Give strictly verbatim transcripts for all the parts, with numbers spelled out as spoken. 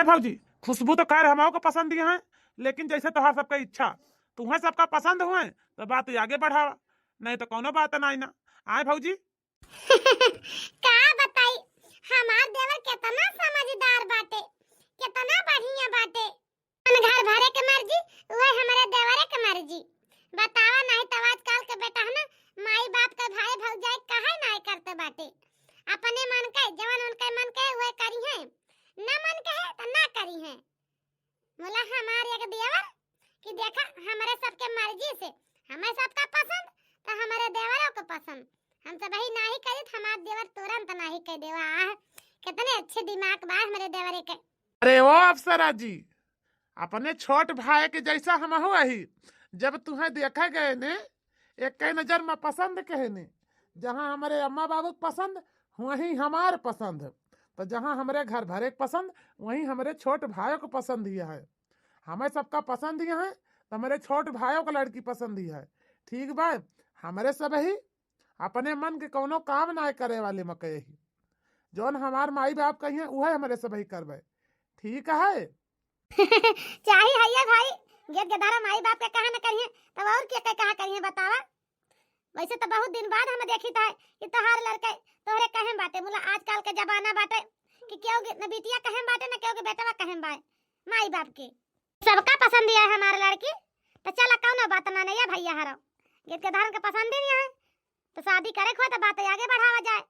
भौजी, खुशबू तो खैर हमहू के पसंद ही है, लेकिन जैसे तोहार सबका इच्छा, तुम्हें सबका पसंद हुए तो बात आगे बढ़ावा, नहीं तो कोनो बात ना ना। आए भौजी? का बताई, हमार देवर कितना समझदार बाटे, कितना बढ़िया बाटे। अपन घर भरे के मर्जी, उहे हमरे देवरे के मर्जी। बतावा, नहीं तो आजकल के बेटा है ना, माई बाप के भाई भौजाई काहे नाय करते बाटे। अपने मन के, जवन उनके मन के, उहे करिहें। न मन के है, तो ना करिहें। बोला हमार एक देवर कि देखा, हमरे सबके मर्जी से, हमें सबका पसंद, तो हमरे देवरों के पसंद। हम सब ही नाही करी, तो हमार देवर तुरंत नाही कह देवा। आह, कितने अच्छे दिमाग बा हमरे देवरे के। अरे ओ अप्सरा जी, अपने छोट भाई के जैसा हमहू अही। जब तुहें देखे गए ने, एक नजर में पसंद कहे ने, जहाँ हमरे अम्मा बाबू के पसंद, वहीं हमार पसंद। तो जहाँ हमरे घर भरे के पसंद, वहीं हमरे छोट भाइयों के पसंद ही है। हमें सबका पसंद ही है, तो हमरे छोट भाइयों के लड़की पसंद ही है। ठीक बा, हमरे सब ही अपने मन के कौनो काम ना करे वाले मकई ही। जौन हमार माई बाप कहिए, उहे हमरे सब ही करबे। ठीक है? चाही हैया भाई, गेद गेदारा माई बाप के कहा न करिए, तब और के, के कहा करिए बतावा? वैसे तो बहुत दिन बाद हम देखी था कि तोहार लड़के तोहरे कहे बाटे, मुला आजकल के जमाना बाटे कि केहू के न बिटिया कहे बाटे, न केहू के बेटवा कहे बाय माई बाप के। सबका पसंद है हमार लड़की, तो चला कौनो बात ना नहीं है भैया हरो। गेद गेदारन के पसंद ही नहीं है, तो शादी करे को है तो बात आगे बढ़ावा जाए,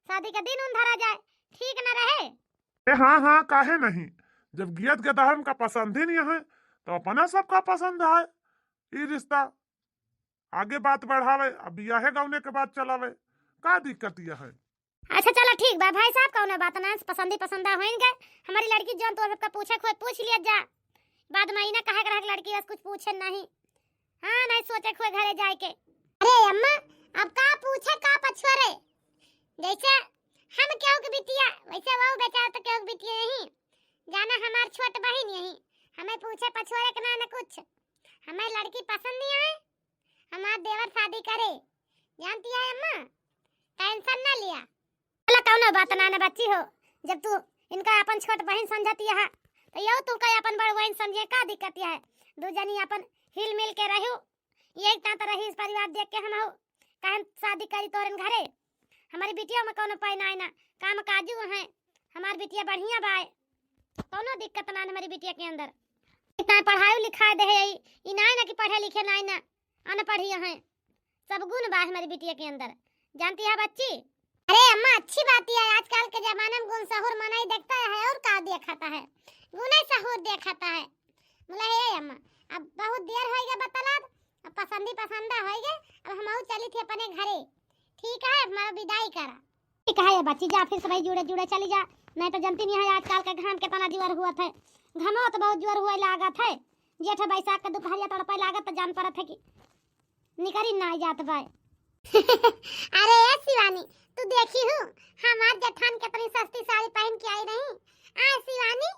शादी के दिन उन धरा जाए, ठीक न रहे? ए हाँ हाँ, काहे नहीं, जब गेद गेदारन का पसंद ही नहीं है तो अपना सबका पसंद है। ई रिश्ता आगे बात बढ़ावे, अब बियाहे गौने के बात चलावे, का दिक्कत यह है? अच्छा चलो ठीक बा भाई साहब, कौनो बात ना, पसंदी पसंदा होइन गए। हमारी लड़की जौन तो सबका पूछे खोए पूछ लिया जा, बाद में ई ना कहे के रहे कि लड़की बस कुछ पूछे नहीं। हाँ, नहीं सोचे खोए घरे जाए के। अरे अम्मा, अब का पूछे का पछोरे, जैसे हम केहू के बिटिया, वैसे वो बेचारा तो केहू के बिटिया नहीं। जाना हमार छोट बहिन यही, हमें पूछे पछोरे के ना, ना कुछ। हमें लड़की पसंद नहीं है, हमार देवर शादी करे, जानती है अम्मा, टेंशन ना लिया। चला कौनो बात ना, ना बच्ची हो, जब तू इनका अपन छोट बहिन समझती है, तो यो तू का अपन बड़ बहिन समझे, का दिक्कत है? दू जनी अपन हिल मिल के रहू, यही ता तो रही इस परिवार देख के हम हो, काहे शादी करी तोरन घरे? हमारी बिटिया में कौनो पाई ना, ना काम काजू है, हमार बिटिया बढ़िया बाय, कौनो दिक्कत ना हमारी बिटिया के अंदर। इतना पढ़ाई लिखाई दे है, ई ना, ना कि पढ़े लिखे ना, ना अनपढ़ी है, सब गुण बा हमारी बिटिया के अंदर, जानती है बच्ची? अरे अम्मा, अच्छी बात है, आजकल के जमाने में गुण सहूर मनाई देखता है और का देखता है, गुणे सहूर देखता है। बोला हे अम्मा, अब बहुत देर होइ गए बतलात, अब पसंदी पसंदा होइ गए, अब हम चली थी अपने घरे। ठीक है, अब हमारा विदाई करा। ठीक है ये बच्ची, जा फिर सबही जुड़े जुड़े चली जा, नहीं तो जनती नहीं है आजकल के घाम कितना जोर हुआ था, घमो तो बहुत जोर हुआ लागत है। जेठ बैसाख के दुपहरिया तड़पे लागत तो जान पड़त है कि निकरी ना जात बाय। अरे ए शिवानी, तू देखी हूँ, हमार जेठान कितनी सस्ती साड़ी पहन के आई रही। आ शिवानी,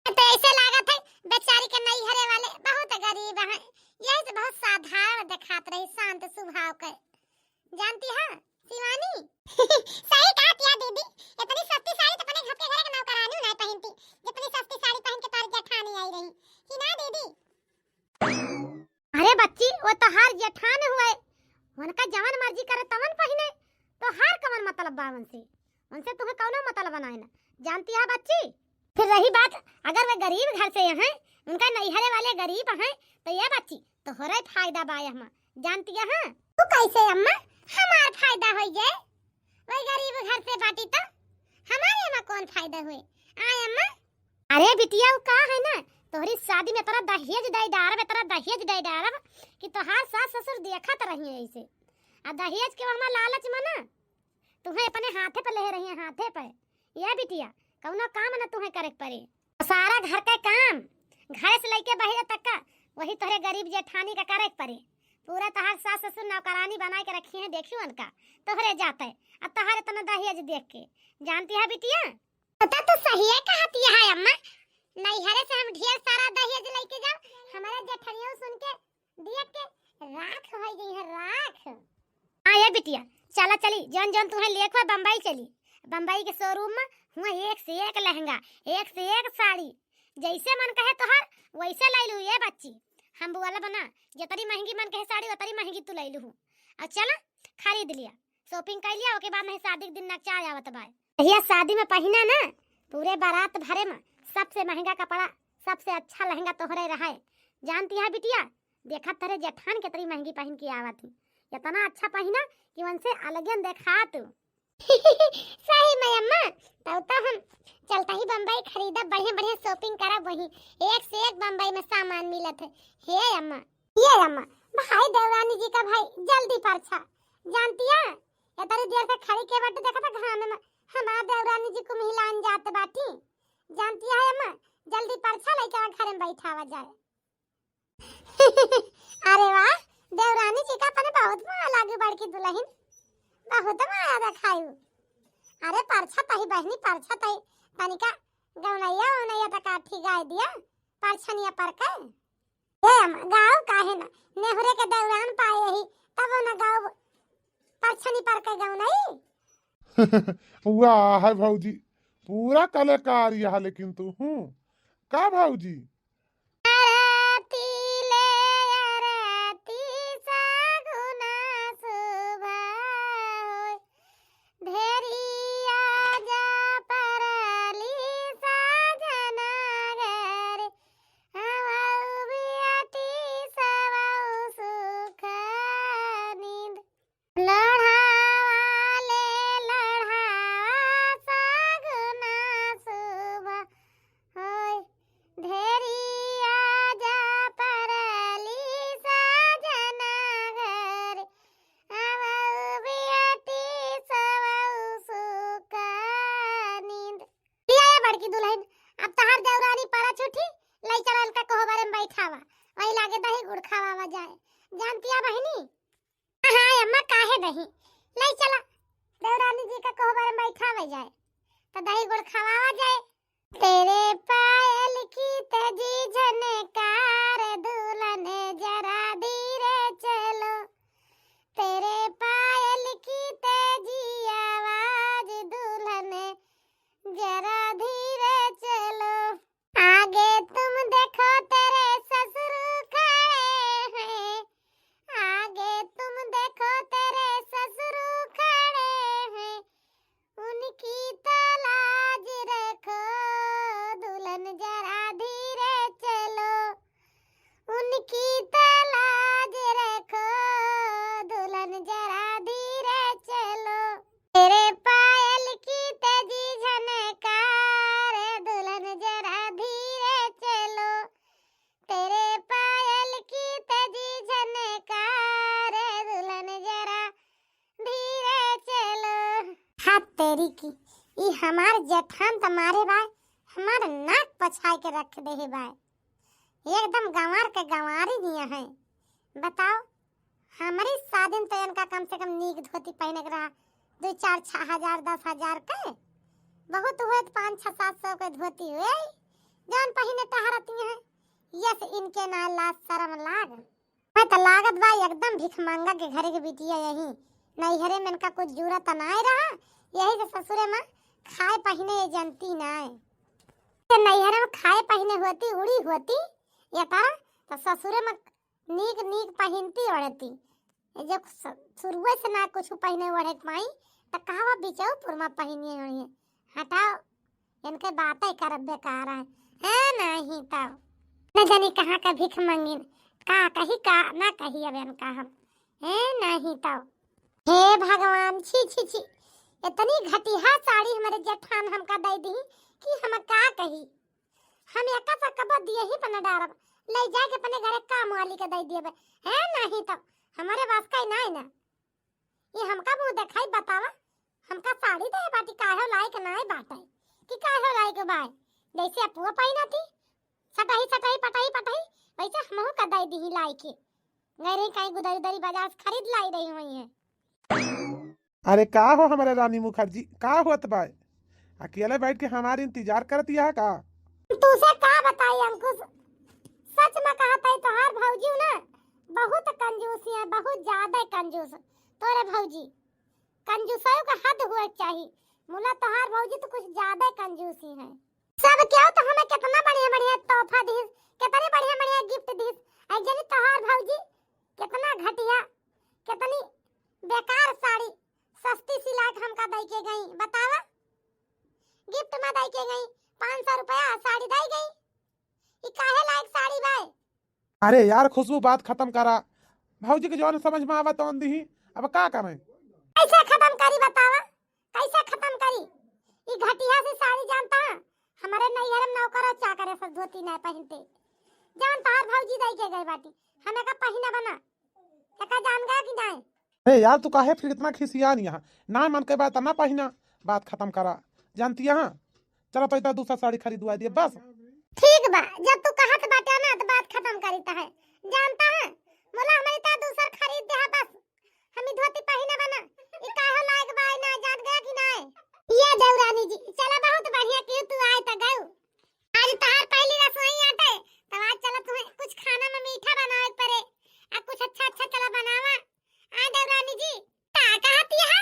तो ऐसे लागत है बेचारी के नैहरे वाले बहुत गरीब हैं, यही से बहुत साधारण दिखात रही, शांत स्वभाव के। जानती है शिवानी? सही कहा किया दीदी, इतनी सस्ती साड़ी तो अपने घर के घरे के नौकरानी नहीं पहनती, जितनी सस्ती साड़ी पहन के तार जेठानी आई रही, कि ना दीदी? अरे बच्ची, वो तोहार जेठान हुए, उनका जवन मर्जी करे तवन पहिने, तोहार कवन मतलब बा उनसे? उनसे तुम्हें कौनो मतलब बनाए ना, जानती है बच्ची? फिर रही बात, अगर वे गरीब घर से हैं, उनका नैहरे वाले गरीब हैं, तो ये बच्ची, तोहरे फायदा बा एहमा, जानती है? तू कैसे अम्मा, हमार फायदा होई गए? वही गरीब घर से बाटी तो हमारे एहमा कौन फायदा हुए? आए अम्मा, अरे बिटिया, उ का है ना, तोहरी शादी में तोरा दहेज दे डारब, तोरा दहेज दे डारब कि तोहार सास ससुर देखत रहिए ऐसे। आ दहेज के वहमा लालच में ना, तुम्हें अपने हाथे पे ले रहिए, हाथे पे। ये बिटिया, कौनो काम ना तुम्हें करे के पड़े। सारा घर के काम, घर से लेके बहरे तक का, वही तोहरे गरीब जेठानी का करे के पड़े। पूरा तोहार सास ससुर नौकरानी बनाए के रखी हैं, देखियो उनका, तोहरे जाते, आ तोहार इतना दहेज देख के। जानती है बिटिया, तो तू सही है कहती है अम्मा, नैहरे से हम ढेर सारा दहेज लेके जाओ, हमारे जेठनियों सुन के देख के राख हो गई है, राख। हाँ ये बिटिया, चला चली, जौन जौन तुम्हें लेख हुआ बम्बई चली, बम्बई के showroom में, हुआँ एक से एक लहंगा, एक से एक साड़ी, जैसे मन कहे तोहार वैसे लइ लू ये बच्ची। हम बोलब ना, जतरी महंगी मन कहे साड़ी उतरी महंगी तू लइ लू। और चला खरीद लिया, shopping कइ लिया, ओके बाद नहीं शादी के दिन नकचा आवत बाय। भैया शादी में पहिना ना, पूरे बारात भरे में सबसे महंगा कपड़ा, सबसे अच्छा लहंगा तोहरे रहे। जानती है बिटिया, देखत तोहरे जेठान केतरी महंगी पहिन के आवत ही, इतना अच्छा पहिना कि उनसे अलगे न देखा तू। सही में अम्मा, तब तो हम चलता ही बम्बई खरीदब, बढ़िया बढ़िया shopping करब, वहीं एक से एक बम्बई में सामान मिलत है। हे अम्मा, ये अम्मा, भाई देवरानी जी का भाई जल्दी परछा, जानतिया, इतनी देर से खड़ी के बाटे, देखा था घाम में हमार देवरानी जी को मिलान जात बाटी, जानतिया है अम्मा, जल्दी परछा लइके घर में बैठावा जाए। अरे वाह, देवरानी जी का अपने बहुत माया लागी बड़की दुल्हन, बहुत माया देखायु। अरे परछा तही बहनी, परछा तही, तनिका गौनैया वौनैया तक आठी गाय दिया, परछनिया पर के। ए अम्मा, गाओ काहे ना, नेहुरे के दौरान पाए ही, तब ना गाओ, परछनी पर के गौनई। वाह है भौजी, पूरा कलाकार यहाँ लेकिन तू, हूँ, का भौजी? आरती ले आरती सगुना सुबह होय, धेरिया जा परली साजना घर, हवौ बियटी सवौ सुख नींद। लड़ावा ले लड़ावा सगुना सुबह होय, धेरिया जा परली साजना घर, आवौ बियटी सवौ सुख नींद। लिया ये बड़की दुल्हन, अब तहार देवरानी परछ उठी, लइ चला इनका कोहबरे में बैठावा, वही लागे दही गुड़ खवावा जाए। जानतिया बहिनी? हाँ, हाँ, अम्मा, काहे नहीं? लइ चला, देवरानी जी का कोहबर में बैठावे जाए, तो दही गुड़ खवावा जाए। तेरे पायल की तेजी झनकार, दुल्हन जरा धीरे चलो। तेरे पायल की तेजी आवाज, दुल्हन जरा धीरे चलो। आगे तुम देखो तेरे ससुर खड़े हैं, आगे तुम देखो तेरे ससुर खड़े हैं, उनकी तो लाज रखो, दुल्हन जरा धीरे चलो, उनकी तो लाज रखो, दुल्हन जरा धीरे चलो। तेरे पायल की तेजी झनकार, दुल्हन जरा धीरे चलो। तेरे पायल की तेजी झनकार, दुल्हन जरा धीरे चलो। हाथ तेरी की, ई हमार जेठान त मारे बाय, हमार नाक पछाए के रख दे हे बाय। एकदम गंवार के गंवारी निया है। बताओ, हमरी शादी में तो इनका कम से कम नीक धोती पहने के रहा, दो चार छह हजार, दस हजार के, बहुत हुए तो पाँच छह सात सौ के धोती हुए, जौन पहिने टहरती हैं। यस, इनके ना लाज शरम लाग। मैं तो लागत बा एकदम भिखमंगा के घरे के बिटिया यही। नैहरे में इनका कुछ जरूरत नाय रहा, यही से ससुरे में खाए पहिने ये जनती नाय। ये नैहरे में खाए पहिने होती, उड़ी होती, ये तरह तो ससुरे में नीक नीक पहिनती ओढ़ती। ये जब स-, शुरुए से ना कुछ पहिने ओढ़े के पाई, त कहवा बिचौपुर में पहिनिए ओढ़िए। हटाओ, इनके बातें करब बेकार है। हैं, नहीं तो। न जानी कहाँ का भीख मंगिन, का कही का ना कही अब इनका हम। हैं, नहीं तो। हे भगवान, छी, छी, छी। इतनी घटिया साड़ी हमरे जेठान हमका दे दी कि हम का कही। हम एका से कबो दिए ही पर न डारब, ले जाके अपने घरे काम वाली के दे दिए बे। हैं, नहीं तो हमरे बस का ही ना है ना। ये हमका मुंह देखाई बतावा, हमका साड़ी दे बाटी काहे लायक ना है बाटे कि काहे लायक बाय। जैसे अपुआ पहिना थी, सटाई, सटाई, पटाई, पटाई, वैसे हमहू का दे दी लाइके। गए रही कहीं गुदरी उदरी बाजार से खरीद लाई रही हुई है। अरे का हो हमारे रानी मुखर्जी, का होत बाय? अकेले बैठ के हमार इंतजार करत यह का? तुसे का बताई अंकुश, सच में कहत है तोहार भौजी ना बहुत कंजूस है, बहुत ज्यादा कंजूस। तोरे भौजी कंजूसों का हद हुए के चाही। मुला तोहार भौजी तो कुछ ज्यादा कंजूसी है। सब केहू तो हमें कितना बढ़िया बढ़िया तोहफा दिस, कितने बढ़िया बढ़िया गिफ्ट दिस। आई जनी तोहार भौजी कितना घटिया, कितनी बेकार साड़ी सस्ती सिला के हमका दई के गई, बतावा। गिफ्ट में दई के गई, पाँच सौ रुपया साड़ी दई गई। ई काहे लायक साड़ी बाय? अरे यार खुशबू, बात खत्म करा। भौजी के जौन समझ में आवा तौन दिही, अब का करें? कैसे खत्म करी बतावा, कैसे खत्म करी? ई घटिया सी साड़ी जानता है, हमारे नैहर में नौकर और चाकर सब धोती नहीं पहनते। जौन तोहार भौजी दई के गई बाटी, हमें का पहिना बना, एका जान गया कि नहीं? अरे यार, तू काहे फिर इतना खिसियान यहाँ? ना मन के बात ना पहिना, बात खत्म करा। जानती है, चला तो इतना दूसरा साड़ी खरीदवा दिए बस। ठीक बा, जब तू कहत बाटे ना तो बात खत्म करी त है। जानता है, मोला हमारी ता दूसर खरीद दे है बस। हम ई धोती पहिने बना, ई काहे लायक बा, ना जान गया कि नहीं? ये देवरानी जी, चला बहुत बढ़िया कि तू आए त गऊ। आज तहार पहली रसोई आटे, तब आज चला तुम्हें कुछ खाना में मीठा बनावे के पड़े, आ कुछ अच्छा अच्छा चला बनावा। आ देवरानी जी, का कहती है?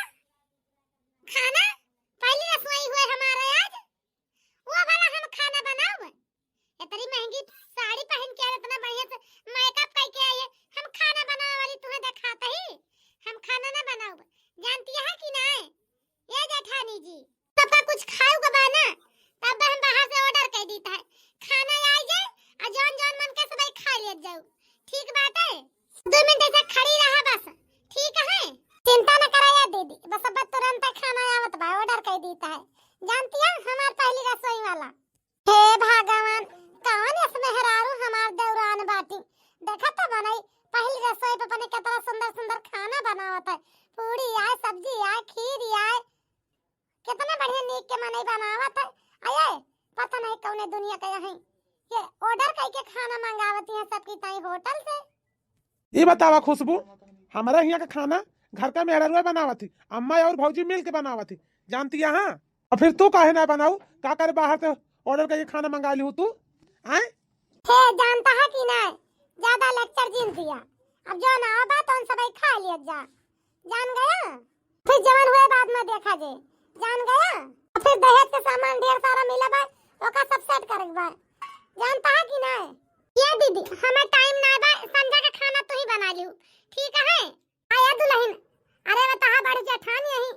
खाना? पहली रसोई हुए हमारे आज, वो भला हम खाना बनाओ? इतनी महंगी साड़ी पहन के और इतना बढ़िया से मेकअप करके आई है, हम खाना बनावे वाली तुम्हें दिखाते ही हम खाना ना बनाओ, जानती है कि नहीं? ये जेठानी जी, सबका कुछ खाऊ के बा ना, तब हम बाहर से ऑर्डर कर देता है, खाना आ जाए और जौन जौन मन के सब खा ले जाओ, ठीक बात है? दो मिनट ऐसे खड़ी रहा बस, ठीक है? चिंता न करा या दीदी, बस अब तुरंत खाना आवत बा, ऑर्डर कर देता है। जानती है हमार पहली रसोई वाला। हे भगवान, कौन इस मेहरारू हमार देवरान बाटी? देखा तो बनाई, पहली रसोई पे अपने कितना सुंदर सुंदर खाना बनावत है, पूरी आए, सब्जी आए, खीर आए, कितना बढ़िया नीक के मनई बनावत है। अये, पता नहीं कौने दुनिया के हैं, ये ऑर्डर करके खाना मंगावती हैं सबकी ताई होटल से। ई बतावा खुशबू, हमारे हियाँ का खाना घर का मेहरारुआ बनावत थी, अम्मा और भौजी मिल के बनावत थी, जानती है? हाँ, और फिर तू काहे ना बनाऊ? का करे बाहर से ऑर्डर करके खाना मंगा लिहू तू? आए? हे, जानता है कि नहीं, ज्यादा लेक्चर जिन दिया। अब जौन आवा बा तौन सबई खा लिया जा, जान गया? फिर जवन हुए बाद में देखा जे, जान गया? और फिर दहेज के सामान ढेर सारा मिला बा, ओका सब सेट करे के बा, जानता है कि नहीं? ये दीदी, हमें टाइम ना बा, संझा के खाना तू ही बना लिहू, ठीक है? आया दुल्हन, अरे बताहा बड़ी जेठानी यही,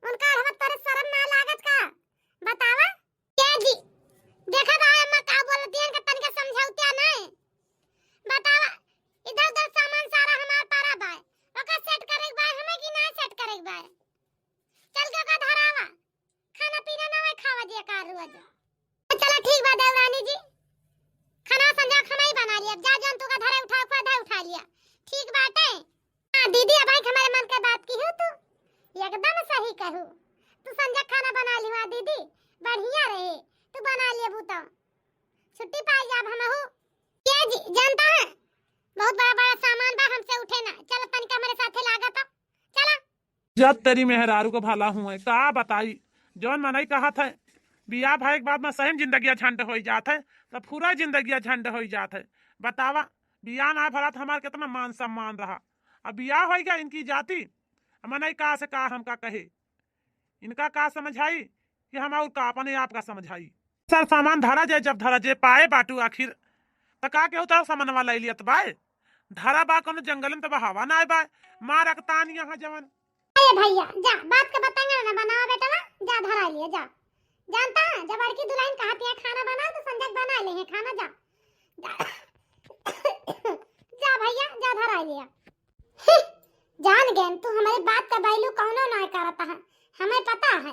उनका अरहवत तोरे शर्म ना लागत का? बतावा। ए जी, देखा बा अम्मा का बोलत हैं कि तनिका समझौतिया नहीं। बतावा, इधर उधर सामान सारा हमार पारा बा, ओका सेट करे के बा हमें कि ना सेट करे के बा? चल के ओका धरावा, खाना पीना ना होए, खावा दिया का रोज। चला ठीक बा देवरानी जी, खाना संझा खाना ही बना लिया, जा जौन तू का धरे उठा, उठा, धरे उठा लिया, ठीक बाटे। हाँ दीदी, अब आइके हमारे मन के बात की हो तू, एकदम सही कहू। तू संझा खाना बना लिवा दीदी, बढ़िया रहे, तू बना लेबू तो छुट्टी पाई जाब हमहू। ये जी, जानता है, बहुत बड़ा बड़ा सामान बा, हमसे उठे ना। चल तनिका हमारे साथे लागा तो, चला। जब तेरी मेहरारू को भला हुए, का बताई, जौन मनई कहत है, बियाह भए के बाद में सही में जिंदगिया झंड होई जात है, तो पूरा जिंदगिया झंड होई जात है। बतावा, बियाह ना भला तो हमार कितना मान सम्मान रहा, अब बियाह होई गया इनकी जाति, अब मनई का से का हमका कहे, इनका का समझाई कि हम और का अपने आप का समझाई। सर सामान धरा जाए, जब धरा जाए पाए बाटू आखिर, त का केहू तो सामानवा ले लियत बाय? धरा बा कोनो जंगल में, तब हवा ना आए बाय, मार अकतान यहाँ जवन। अरे भैया, जा, बात के बताएंगे ना, बनावा बेटवा, जा धरा लिया, जा। जानता है, जब बड़की दुल्हन कहती है खाना बनाओ, तो संजय बना ले है खाना, जा। जा, जा भैया, जा धरा लिया। जान गए, तू हमारे बात का value कौनो ना करता है, हमें पता है।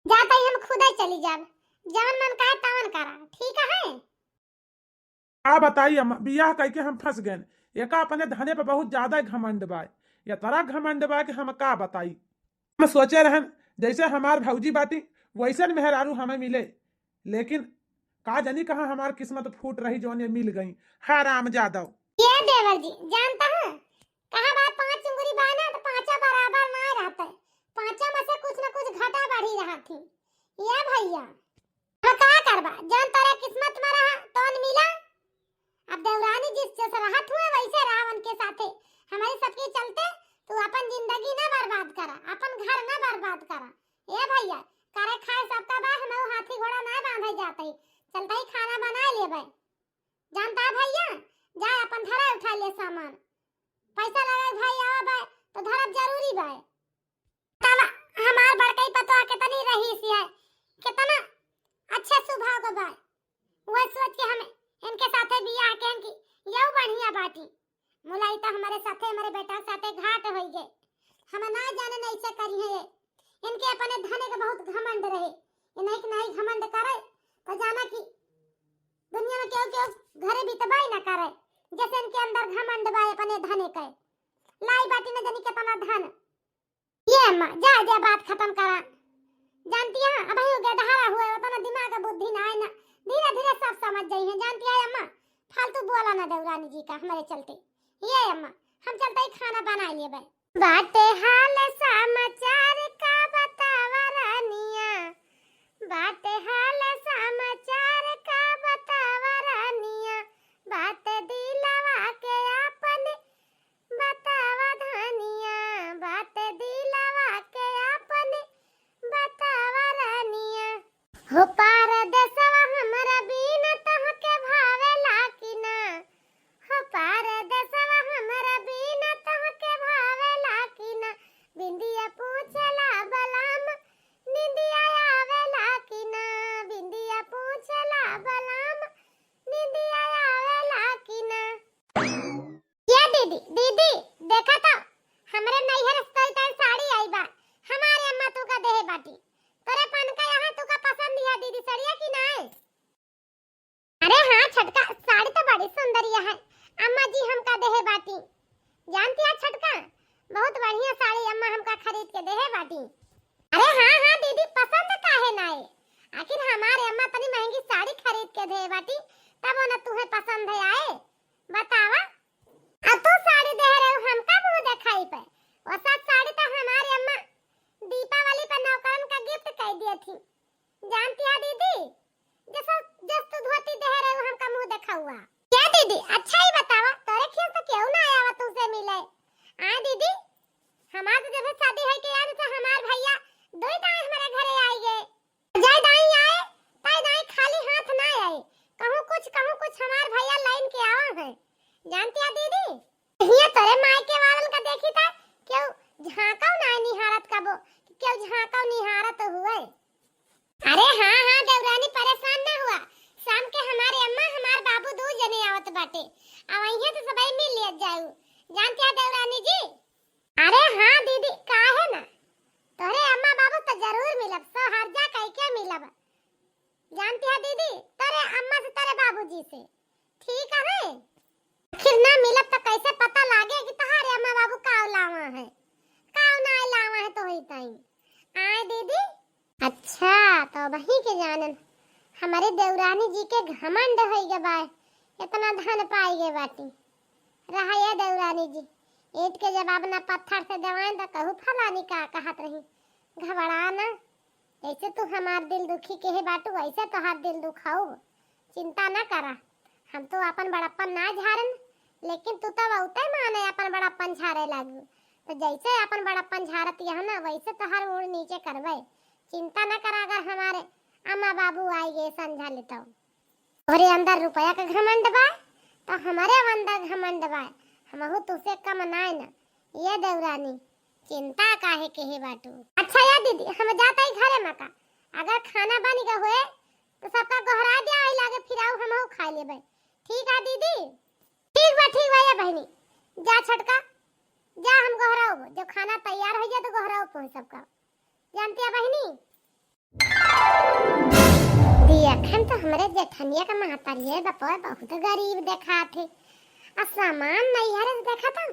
जाता ही हम खुदे चली जाब, जवन मन कहे तवन करा, ठीक है? का बताई अम्मा, बियाह कइके हम फंस गए। एका अपने धने पे बहुत ज्यादा घमंड बा, या तरह घमंड बा कि हम का बताई। हम सोचे रहन जैसे हमार भौजी बाटी वैसे न मेहरारू हमें मिले, लेकिन का जानी कहाँ हमार किस्मत फूट रही जौन ये मिल गई। हराम जादव। ये देवर जी जानता है, कहा बा पांच उंगली बा ना तो पांचा बराबर ना रहता है, पांचा में से कुछ ना कुछ घटा बढ़ी रहा थी। ये भैया, अब का करबा, जौन तोरे किस्मत में रहा, तौन मिला। अब देवरानी जिस जैसे रहत हुए, वैसे रहा उनके साथे। हमारे सबके चलते तू अपन जिंदगी ना बर्बाद करा, अपन घर ना बर्बाद करा। ए भैया, ये सामान। पैसा लगा भाई आवा बाय, तो धरब जरूरी बाय। तब हमार बड़कई पतोह कितनी रहीस है, कितना अच्छे स्वभाव के बाय। वह सोच के हम इनके साथे बियाह के इनकी यऊ बढ़िया बाटी। मुलाई तो हमारे साथे, हमारे बेटा साथे घाट होई गए। हम ना जाने न ऐसे करी है ये। इनके अपने धने के बहुत घमंड रहे। ये नहीं कि नहीं घमंड करे, तो जाना कि दुनिया में केहू, केहू घरे बितबाई ना करे, जैसे इनके अंदर घमंड बा अपने धने के। लाई बाटी न जानी कितना धन। ये अम्मा, जा, जा, बात खत्म करा। जानती है, अबही वो गेदहरा हुए, उतना दिमाग बुद्धि ना है ना, धीरे धीरे सब समझ जाई है। जानती है अम्मा, फालतू बोला ना देवरानी जी का हमारे चलते। ये अम्मा, हम चलते ही खाना बना लिए बे। बाटे हाल समाचार का बतावा रानिया, बाटे हाल समाचार का बतावा रानिया, बात दिलवा के आपन बतावा धनिया, बात दिलवा के आपन बतावा रानिया। हो परदेसवा हमरा बिना तोहके भावेला कि ना, हो परदेसवा हमरा बिना तोहके भावेला कि ना, बिंदिया पूछेला बलाम, निंदिया आवेला कि ना, बिंदिया पूछेला बलाम, निंदिया आवेला कि ना। ये दीदी, दीदी, देखा तो, हमरे नैहर से तोई ताई साड़ी आई बा, हमारे अम्मा तू का देहे बाटी। तोरे पन का यहाँ तू का पसंद है दीदी, सड़िया कि नाय? अरे हाँ छटका, साड़ी तो बड़ी सुंदर है, अम्मा जी हमका देहे बाटी। जानती है छटका, बहुत बढ़िया साड़ी अम्मा हमका खरीद के देहे बाटी। अरे हाँ, हाँ दीदी, पसंद काहे नाय? आखिर हमारे अम्मा तनी महंगी साड़ी खरीद के देहे बाटी, तब वो न तुहे पसंद है आए। बतावा। अब तू साड़ी दे रहे हो, हमका मुंह दिखाई पे? वो सब साड़ी तो हमारी अम्मा दीपावली पर नौकरन का गिफ्ट कर दिए थी। जानती है दीदी, जस, जस तू धोती दे रहे हो, हमका मुंह दिखावा। क्या दीदी, अच्छा ही बतावा, तोरे खेत से क्यों ना आया हुआ तुझसे मिले? हाँ दीदी, हमारे तो जब शादी है कि यार तो हमार भैया दो ही दाएं हमारे घरे आई गए। जय दाई आए, ताई दाई खाली हाथ ना आए, कहूँ कुछ, कहूँ कुछ हमार भैया लाइन के आवा है। जानती है दीदी, हिया तोरे मायके वालन का देखी था, क्यों झांकाव ना निहारत कबो, क्यों झांकाव निहारत हुए। अरे हाँ, हाँ देवरानी, परेशान ना हुआ, शाम के हमारे अम्मा, हमार बाबू दो जने आवत बाटे, अब वहीं तो सबई मिल लिया जाऊ। जानती है देवरानी जी, अरे हाँ दीदी, काहे ना? तोरे अम्मा बाबू तो जरूर मिलब, सो हर जा कह के मिलब। जानती है दीदी, तोरे अम्मा से, तोरे बाबूजी से। ठीक है? आखिर ना मिलब तो कैसे पता लागे कि तोहारे अम्मा बाबू का लावा है, का ना लावा है तो ही ताई। आए दीदी? अच्छा, तो वही के जानन, हमारे देवरानी जी के घमंड होई गए बाय, इतना धन पाई गए बाटी। रहा ये देवरानी जी, ईंट के जवाब ना पत्थर से देवाएं तो कहू फलानी का कहत रही। घबरा ना, जैसे तू हमार दिल दुखी के है बाटू, वैसे तोहार दिल दुखाऊ। चिंता ना करा, हम तो अपन बड़प्पन ना झारन, लेकिन तू तो बहुते माने अपन बड़प्पन झारे लागू। तो जैसे अपन बड़प्पन झारत यह ना, वैसे तोहार मूड़ नीचे करबे। चिंता ना करा, अगर हमारे अम्मा बाबू आई गए समझा लेता। तोहरे अंदर रुपया का घमंड बा, तो हमारे अंदर घमंड बा। हमहू तुसे कम नाय ना। ये देवरानी, चिंता काहे के है बाटू? अच्छा या दीदी, हम जाता ही घरे मा का। अगर खाना बन गए होए, तो सबका गोहरा दिया, आई लागे फिर आऊ हमहू खा लेबे। ठीक है दीदी? ठीक बा, ठीक बा ये बहनी। जा छटका, जा हम गोहराऊ, जब खाना तैयार हो जाए तो गोहराऊ पहुँच सबका। जानती है बहनी? देखन तो हमरे जेठनिया का महतारी है, बपवा बहुत गरीब देखात है। आ सामान नैहर से देखा था,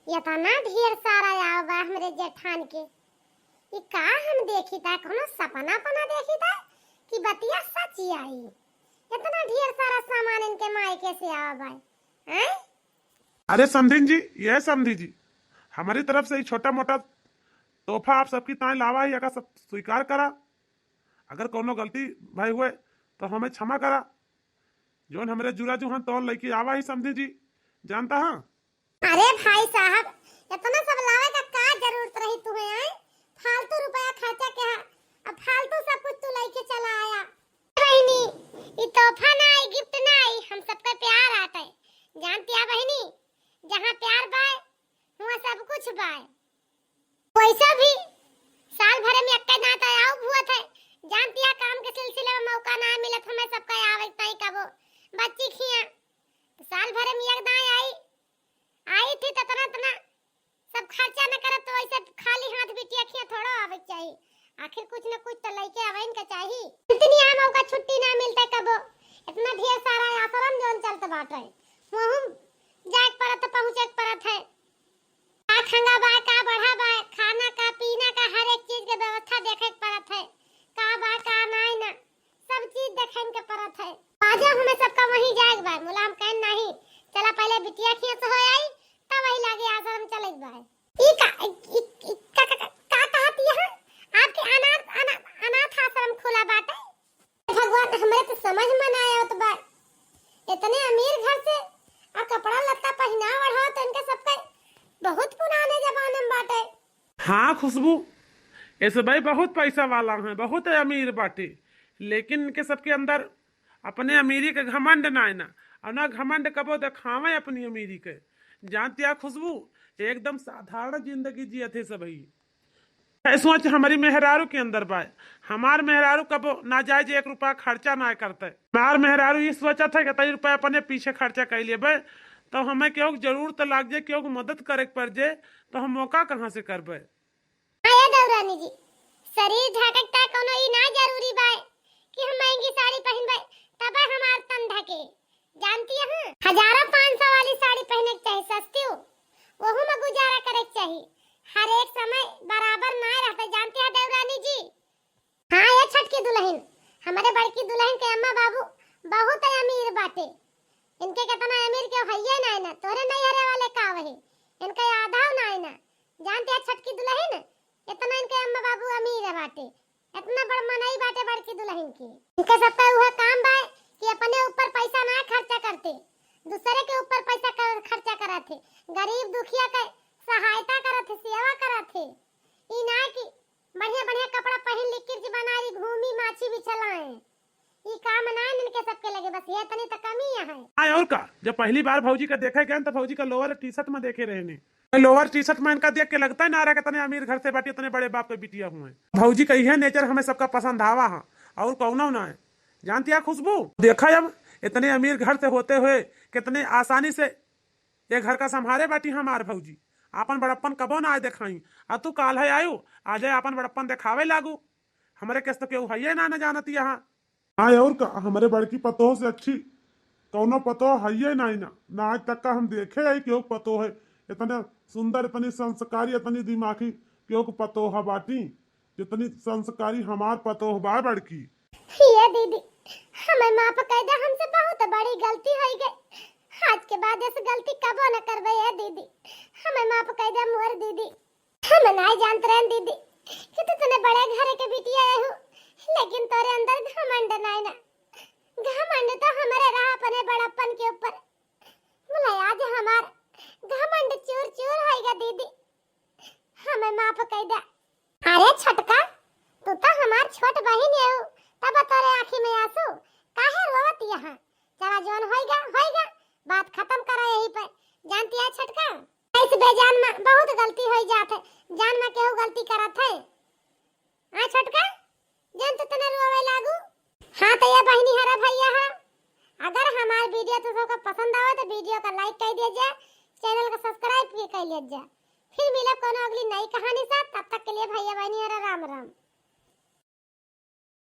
इतना ढेर सारा आवा बा हमरे जेठान के। ई का हम देखी था, कोनो सपना पना देखी था कि बतिया सच ही आई? इतना ढेर सारा सामान इनके मायके से आवा बा, हैं? अरे समधिन जी, ये समधी जी, हमारी तरफ से ही छोटा मोटा तोहफा आप सबकी ताई लावा है, एका सब स्वीकार करा। अगर कोनो गलती भई हुए तो हमें क्षमा करा। जौन हमरे जुरा जुहान तौल लइके आवा ही समधी जी, जानता हाँ? अरे भाई साहब, इतना सब लावे का का जरूरत रही तुम्हें, आए? फालतू रुपया खर्चा के है, अब फालतू सब कुछ तू लइके चला आया। बहिनी, ई तोहफा ना आई, गिफ्ट ना आई, हम सबका प्यार आटे। जानती है बहिनी, जहाँ प्यार बाय, हुआँ सब कुछ बाय। वैसा भी साल भरे में एक्के दाँय आउब हुअत है। जानतिया, काम के सिलसिले में मौका ना मिलत हमें सबका आवे ताई कबो। बच्ची खिया तो साल भरे में एक दाँय आई, आई थी तो तना तना सब खर्चा न करब तो वैसे खाली हाथ बिटिया खिया थोड़ो आवे के चाही। आखिर कुछ न कुछ तो लइके आवे इनका चाही। इतनी आम मौका छुट्टी ना मिलते कबो। इतना ढेर सारा आश्रम जौन चलत बाटे, वहूँ जाए के पड़त, पहुँचे के पड़त है। का खंगा बा, का बढ़ा बा, खाना का, पीना का, हर एक चीज के व्यवस्था देखे के पड़त है। का बा, का नाई ना, सब चीज देखे के पड़त है। बाजा हमें सबका वहीं जाए के बा, मुलायम कहन नहीं। चला पहले बिटिया खिया से हो आई, तब वही लागे आश्रम चले के बा। ई का, ई, ई, का, का, का, का कहत यह? आपके अनाथ, अना-, अनाथ आश्रम खुला बाटे? भगवान, हमरे तो समझ में ना आवत बा। इतने अमीर घर से आ कपड़ा लत्ता पहिना ओढ़ाओ तो इनके सबके बहुत पुराने जमाने में बाटे। हाँ खुशबू, ये सब भाई बहुत पैसा वाला हैं, बहुत अमीर बाटे, लेकिन इनके सबके अंदर अपने अमीरी के घमंड ना है ना, और ना घमंड कबो दिखावे अपनी अमीरी के। जानतिया खुशबू, एकदम साधारण जिंदगी जियत है सब भाई। ऐ सोच हमरी मेहरारू के अंदर बा। हमार मेहरारू कबो नाजायज एक रुपया खर्चा ना करते। हमार मेहरारू ई सोचत है कि तई रुपया अपने पीछे खर्चा कर लेबे, तो हमें केहू के जरूरत लाग जाए, केहू के मदद करे के पड़ जाए, तो हम मौका कहाँ से करबे? हाँ ये देवरानी जी, शरीर ढाके के ता कोनो ई ना जरूरी बा कि हम महंगी साड़ी पहिनबे तबे हमार तन ढके। जानती हूँ, हजारों पाँच सौ वाली साड़ी पहने के चाही सस्ती हो, वहू में गुजारा करे के चाही। हर एक समय बराबर ना रहते, जानती है देवरानी जी। हाँ ये छोटकी दुल्हन, हमारे बड़की दुल्हन के अम्मा बाबू बहुत अमीर बाटे। इनके कितना अमीर के हइये ना है ना, तोरे नैहरे वाले का वही, इनका आधा ना है ना। जानते हैं छोटकी दुल्हन, इतना इनके अम्मा बाबू अमीर बाटे, इतना बड़ मनई बाटे बड़की दुल्हन की। इनके सबका उहे काम बा कि अपने ऊपर पैसा ना खर्चा करते, दूसरे के ऊपर पैसा कर, खर्चा करत है, गरीब दुखिया के सहायता करत है, सेवा करत है। ई ना कि बढ़िया बढ़िया कपड़ा पहिन ली, किर्च बनाई, घूमी, माछी बिछलाए। ई काम ना इनके सबके लगे, बस ये तनी त कमी है। हाँ और का, जब पहली बार भौजी का देखे गए तो भौजी का लोअर टी शर्ट में देखे रहने। लोअर टी शर्ट में इनका देख के लगता है ना रहा कि इतने अमीर घर से बाटी, इतने बड़े बाप के बिटिया हुए। भौजी का यह नेचर हमें सबका पसंद आवा है और कौनो ना है। जानती है खुशबू, देखा अब इतने अमीर घर से होते हुए कितने आसानी से ये घर का संभारे बाटी हमार भौजी। आपन बड़प्पन कबो ना आए देखाई। आ तू काल है आयो, आ जाए आपन बड़प्पन देखावे लागू। हमरे केस तो केहू हइये ना, ना जानत यहाँ। हाँ और का, हमरे बड़की पतोह से अच्छी कौनो पतोह हइये ना, ना, ना आज तक का हम देखे है केहू पतोह है इतना सुंदर, इतनी संस्कारी, इतनी दिमागी केहू के पतोह बाटी, जितनी संस्कारी हमार पतोह बा बड़की। ये दीदी, हमें माफ कर दे, हमसे बहुत बड़ी गलती हो गई। आज के बाद ऐसी गलती कबो न करबे। ये दीदी, हमें माफ कर दे मोर दीदी। हम नाई जानत रहन दीदी कि तू इतने बड़े घर के बिटिया है हो, लेकिन तोरे अंदर घमंड नाई ना। घमंड तो हमारे रहा अपने बड़प्पन के ऊपर। मुला आज हमार घमंड चूर चूर होइगा दीदी, हमें माफ कर दे। अरे छोटका, तू तो हमार छोट बहिन है हो, तब तोरे आँखी में आंसू, काहे रोवत यहाँ? चला जौन होइगा होइगा, बात खत्म करा यही पे। जानती है छोटका, इस बेजान में बहुत गलती हो जात है, जान में केहू गलती करत है। हाँ छोटका, जन तो तने रोवे लागू। हाँ तो ये बहिनी हरा भैया है, अगर हमार वीडियो तो सबका पसंद आवे तो वीडियो का लाइक कर दिया जाए, चैनल का सब्सक्राइब भी कर लिया जाए। फिर मिलब कोनो अगली नई कहानी साथ, तब तक के लिए भैया बहिनी हरा राम राम।